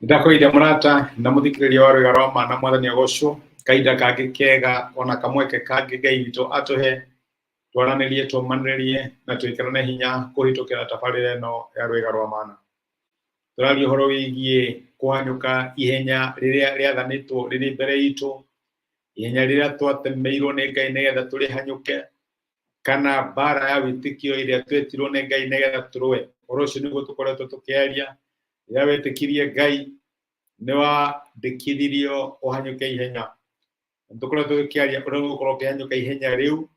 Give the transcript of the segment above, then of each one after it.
Ndakwĩire mũrata na mũthikĩrĩria wa rwĩga rwa ma na mwathani agocwo kahinda kangĩ kega ona kamweke kangĩ Ngai witũ atũhe twaranĩrie tũmanĩrĩrie na twĩkĩrane hinya kũhĩtũkĩra tabarĩra ĩno ya rwĩga rwa mana. Tũraria ũhoro wĩgiĩ kũhanyũka ihenya rĩrĩa rĩathanĩtwo rĩrĩ mbere itũ, ihenya rĩrĩa twatemeirwo nĩ Ngai nĩgetha tũrĩhanyũke, kana mbara ya wĩtĩkio ĩrĩa twetirwo nĩ Ngai nĩgetha tũrũe. Ũhoro ũcio nĩguo tũkoretwo tũkĩaria. Rĩrĩa wetĩkirie Ngai nĩ wandĩkithirio ũhanyũke ihenya. Nĩ tũkoretwo tũkĩaria ũrĩa ũgũkorwo ũkĩhanyũka ihenya rĩu,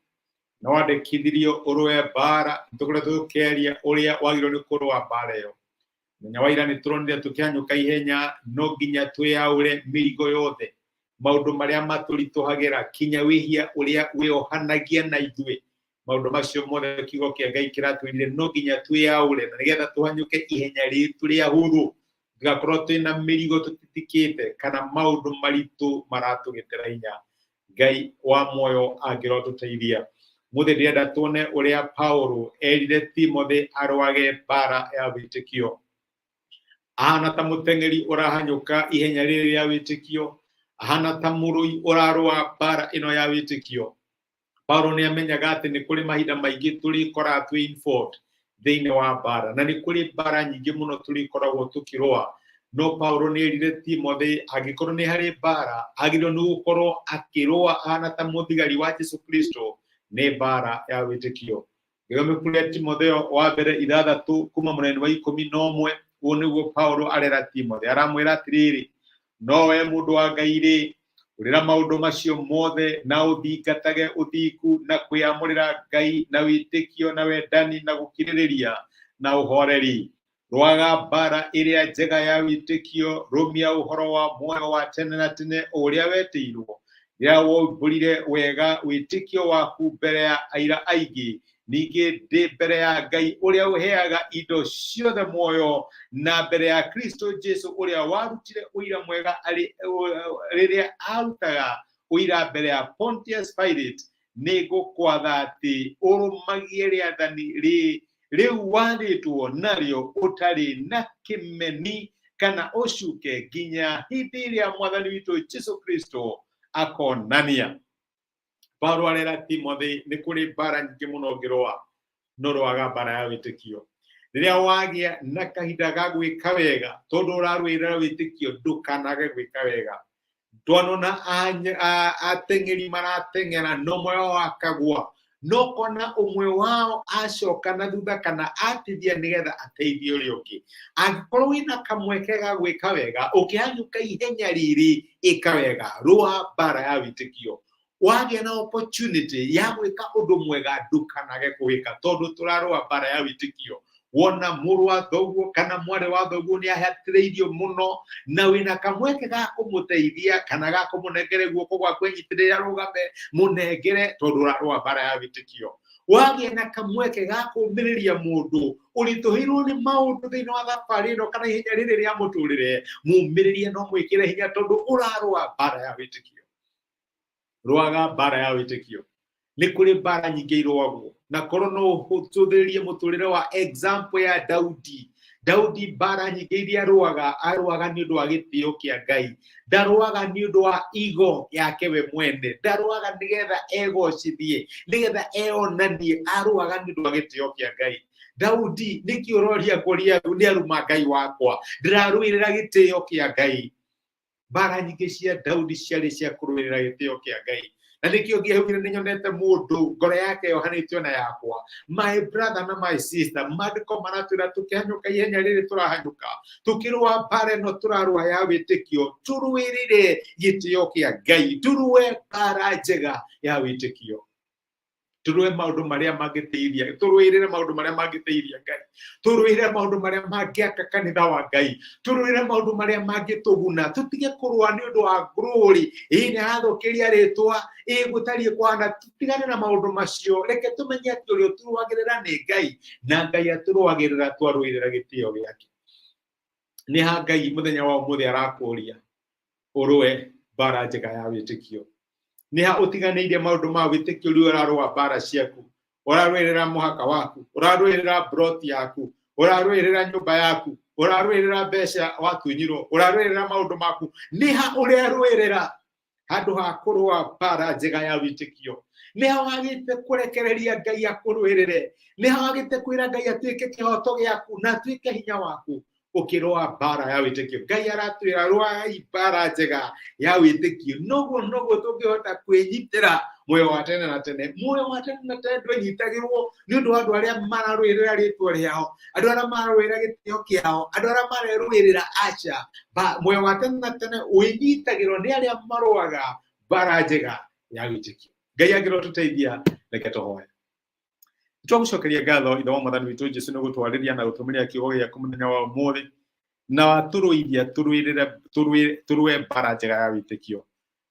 na wandĩkithirio ũrũe mbara. Nĩ tũkoretwo tũkĩaria ũrĩa wagĩrĩirwo nĩ kũrũa mbara ĩyo. Mũthenya wa ira nĩ tũronire tũkĩhanyũka ihenya no nginya twĩyaũre mĩrigo yothe, maũndũ marĩa matũritũhagĩra, kinya wĩhia ũrĩa wĩohanagia na ithuĩ. Maũndũ macio mothe kiugo kĩa Ngai kĩratwĩrire no nginya twĩyaũre, na nĩgetha tũhanyũke ihenya rĩtũ rĩa hũthũ, tũtigakorwo twĩna mĩrigo tũtitikĩte kana maũndũ maritũ maratũgĩtĩra hinya. Ngai wa muoyo angĩrotũteithia. Mũthĩ ndĩrenda tuone ũrĩa Paulo erire Timothy arũage mbara ya wĩtĩkio. Ahana ta mũteng'eri ũrahanyũka ihenya rĩrĩ rĩa wĩtĩkio, ahana ta mũrũi ũrarũa mbara ĩno ya wĩtĩkio. Paulo nĩ amenyaga atĩ nĩ kũrĩ mahinda maingĩ tũrĩkoraga twĩ involved thĩinĩ wa mbara, na nĩ kũrĩ mbara nyingĩ mũno tũrĩkoragwo tũkĩrũa. No Paulo nĩ erire Timothy angĩkorwo nĩ harĩ mbara agĩrĩirwo nĩ gũkorwo akĩrũa ahana ta mũthigari wa Jesu Kristo, nĩ mbara ya wĩtĩkio. Gĩthome ibuku rĩa Timotheo wa mbere 6 kuma mũrani wa 11, ũũ nĩguo Paulo arera Timothy, aramwĩra atĩrĩrĩ, no we mũndũ wa Ngai rĩ, ũrĩra maũndũ macio mothe na ũthingatage ũthingu na kwĩyamũrĩra Ngai na wĩtĩkio na wendani na gũkirĩrĩria na ũhoreri. Rũaga mbara ĩrĩa njega ya wĩtĩkio, rũmia ũhoro wa muoyo wa tene na tene o ũrĩa wetĩirwo, rĩrĩa woimbũrire wega wĩtĩkio waku mbere ya aira aingĩ, ningĩ ndĩ mbere ya Ngai ũrĩa ũheaga indo ciothe muoyo, na mbere ya Kristo Jesu ũrĩa warutire ũira mwega rĩrĩa aarutaga ũira mbere ya Pontius Pilate, nĩ ngũkwatha atĩ ũrũmagie rĩathani rĩu wathĩtwo narĩo ũtarĩ na kĩmeni kana ũcuke nginya hĩndĩ ĩrĩa Mwathani witũ Jesu Kristo akonania. Paulo arera Timothy nĩ kũrĩ mbara nyingĩ mũno ũngĩrũa, no rũaga mbara ya wĩtĩkio. Rĩrĩa wagĩa na kahinda ga gwĩka wega, tondũ ũrarũĩrĩra wĩtĩkio, ndũkanage gwĩka wega. Twanona ateng'eri marateng'era no ũmwe wao akagwa, no kona ũmwe wao acoka na thutha kana atithia nĩgetha ateithie ũrĩa ũngĩ. Angĩkorwo wĩna kamweke ga gwĩka wega, ũkĩhanyũka ihenya rĩrĩ, ĩka wega, rũa mbara ya wĩtĩkio. Wagĩa na opportunity ya gwĩka ũndũ mwega, ndũkanage kũwĩka, tondũ tũrarũa mbara ya wĩtĩkio. Wona mũrũ wa thoguo kana mwarĩ wa thoguo nĩ ahatĩrĩirio mũno na wĩna kamweke ga kũmũteithia kana ga kũmũnengere guoko gwaku enyitĩrĩre arũgame, mũnengere, tondũ ũrarũa mbara ya wĩtĩkio. Wagĩa na kamweke ga kũũmĩrĩria mũndũ ũritũhĩirwo nĩ maũndũ thĩinĩ wa thabarĩ ĩno kana ihenya rĩrĩ rĩa mũtũrĩre, mũũmĩrĩrie no mwĩkĩre hinya, tondũ ũrarũa mbara ya wĩtĩkio. Rũaga mbara ya wĩtĩkio. Nĩ kũrĩ mbara nyingĩ irũagwo, na korwo no ũhũthĩrĩrie mũtũrĩre wa example ya Daudi. Daudi mbara nyingĩ iria arũaga, arũaga nĩ ũndũ wa gĩtĩo kĩa Ngai, ndarũaga nĩ ũndũ wa ego yake we mwene, ndarũaga nĩgetha egocithie, nĩgetha eonanie, arũaga nĩ ũndũ wa gĩtĩo kĩa Ngai. Daudi, nĩkĩ ũroria Goliathu? Nĩ aruma Ngai wakwa, ndĩrarũĩrĩra gĩtĩo kĩa Ngai. Mbara nyingĩ cia Daudi ciarĩ cia kũrũĩrĩra gĩtĩo kĩa Ngai, na nĩkĩo ngĩaugire nĩ nyonete mũndũ ngoro yake yohanĩtio na yakwa. My brother na my sister, maandĩko maratwĩra tũkĩhanyũka ihenya rĩrĩ tũrahanyũka, tũkĩrũa mbara ĩno tũrarũa ya wĩtĩkio, tũrũĩrĩre gĩtĩo kĩa Ngai, tũrũe mbara njega ya wĩtĩkio, tũrũe maũndũ marĩa mangĩteithia, tũrũĩrĩre maũndũ marĩa mangĩteithia Ngai, tũrũĩrĩre maũndũ marĩa mangĩaka kanitha wa Ngai, tũrũĩrĩre maũndũ marĩa mangĩtũguna. Tũtige kũrũa nĩ ũndũ wa glory, ĩĩ nĩ arathũkĩria rĩtwa, ĩĩ gũtariĩ kũhana. Tũtigane na maũndũ macio, reke tũmenye atĩ ũrĩa ũtũrũagĩrĩra nĩ Ngai, na Ngai atũrũagĩrĩra twarũĩrĩra gĩtĩo gĩake. Nĩ ha Ngai mũthenya wa ũmũthĩ arakũria ũrũe mbara njega ya wĩtĩkio? Nĩ ha ũtiganĩirie maũndũ ma wĩtĩkio rĩu ũrarũa mbara ciaku? Ũrarũĩrĩra mũhaka waku, ũrarũĩrĩra mburoti yaku, ũrarũĩrĩra nyũmba yaku. Ũrarũĩrĩra mbeca watunyirwo? Ũrarũĩrĩra maũndũ maku? Nĩ ha ũrarũĩrĩra handũ ha kũrũa mbara njega ya wĩtĩkio? Nĩ ha wagĩte kũrekereria Ngai akũrũĩrĩre? Nĩ ha wagĩte kwĩra Ngai atuĩke kĩhoto gĩaku na atuĩke hinya waku ũkĩrũa mbara ya wĩtĩkio? Ngai aratwĩra rũai mbara njega ya wĩtĩkio, noguo noguo tũngĩhota kwĩnyitĩra muoyo wa tene na tene. Muoyo wa tene na tene ndwĩnyitagĩrwo nĩ ũndũ wa andũ arĩa mararũĩrĩra rĩtwa rĩao, andũ arĩa mararũĩrĩra gĩtĩo kĩao, andũ arĩa marerũĩrĩra, aca. Muoyo wa tene na tene wĩnyitagĩrwo nĩ arĩa marũaga mbara njega ya wĩtĩkio. Ngai angĩrotũteithia. Reke tũhoe. Twagũcokeria ngatho, Ithe wa Mwathani witũ Jesu, nĩ gũtwarĩria na gũtũmĩria kiugo gĩaku mũthenya wa ũmũthĩ, na watũrũithia tũrũĩrĩre tũrũe mbara njega ya wĩtĩkio.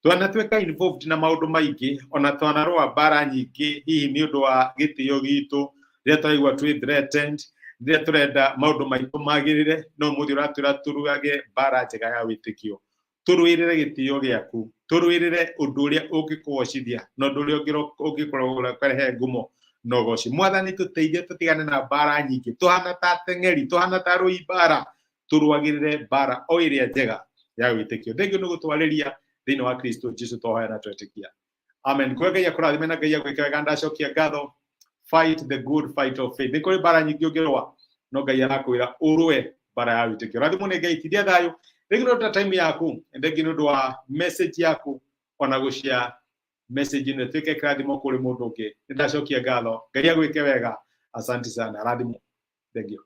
Twanatuĩka involved na maũndũ maingĩ, ona twanarũa mbara nyingĩ, hihi nĩ ũndũ wa gĩtĩo gitũ, rĩrĩa twaigua twĩ threatened, rĩrĩa tũrenda maũndũ maitũ magĩrĩre. No ũmũthĩ ũratwĩra tũrũage mbara njega ya wĩtĩkio, tũrũĩrĩre gĩtĩo gĩaku, tũrũĩrĩre ũndũ ũrĩa ũngĩkũgocithia na ũndũ ũrĩa ũngĩkorwo ũkĩrehe ngumo na ũgoci. Mwathani, tũteithie tũtigane na mbara nyingĩ tũhana ta ateng'eri, tũhana ta arũi mbara, tũrũagĩrĩre mbara o ĩrĩa njega ya wĩtĩkio. Thengiũ nĩ gũtwarĩria thĩinĩ wa Kristo Jesu, twahoya na twetĩkia, amen. Kwe Ngai akũrathime na Ngai agwĩke wega. Ndacokia ngatho. Fight the good fight of faith. Nĩ kũrĩ mbara nyingĩ ũngĩrũa, no Ngai arakwĩra ũrũe mbara ya wĩtĩkio. Rathimwo nĩ Ngai, tithia thayũ. Rĩngĩ nĩ ũndũ wa time yaku, rĩngĩ nĩ ũndũ wa message yaku, ona gũcia message ĩno ĩtuĩke kĩrathimo kũrĩ mũndũ ũngĩ. Nĩ ndacokia ngatho. Ngai agwĩke wega. Asante sana, rathimwo. Thank you.